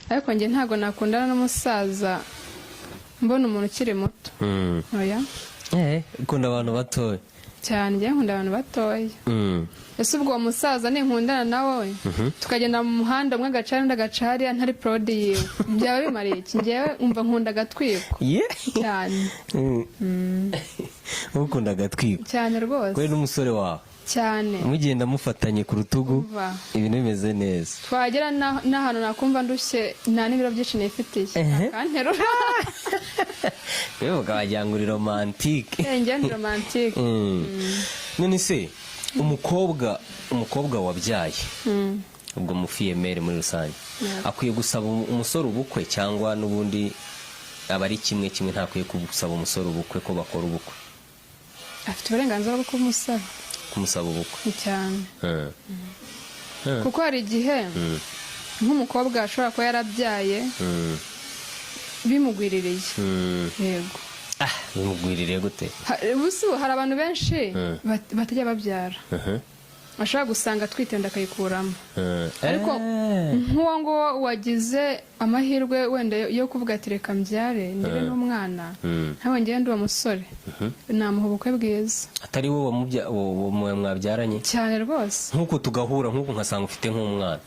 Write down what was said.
Ariko njye ntabwo nakundana n'umusaza mbona umuntu ukiri muto. Oya. Ukunda abantu batoya? Cyane, njye nkunda abantu batoya. Ese ubwo uwo musaza ninkundana nawe, tukagenda mu muhanda, umwe agaca hariya, undi agaca hariya, ntari proud yiwe, byaba bimariye iki? Njyewe umva, nkunda agatwiko cyane. Ukunda agatwiko? Cyane rwose. Kwe n'umusore wawe? Cyane. Mugenda mufatanye ku rutugu? Umva. Ibintu bimeze neza. Twagera n'ahantu nakumva ndushye, nta n'ibiro byinshi nifitiye, akanterura. Yewe, wagira ngo uri romantique. Njye ndi romantique. None se umukobwa wabyaye, ubwo mu fille-mère muri rusange, akwiye gusaba umusore ubukwe, cyangwa n'ubundi aba ari kimwe kimwe, ntakwiye gusaba umusore ubukwe, ko bakora ubukwe? Afite uburenganzira bwo kumusaba. Kumusaba ubukwe? Cyane, kuko hari igihe nk'umukobwa ashobora kuba yarabyaye bimugwiririye. Yego. Ah, bimugwiririye gute? Ubu hari abantu benshi batajya babyara, ashobora gusanga atwite inda akayikuramo. Ariko nk'uwo nguwo wagize amahirwe wenda yo kuvuga ati: "Reka mbyare ndebe n'umwana," ntawe ngende, uwo musore namuha ubukwe bwiza. Atari wowe mwabyaranye? Cyane rwose. Nk'uko tugahura, nk'uko nkasanga ufite nk'umwana.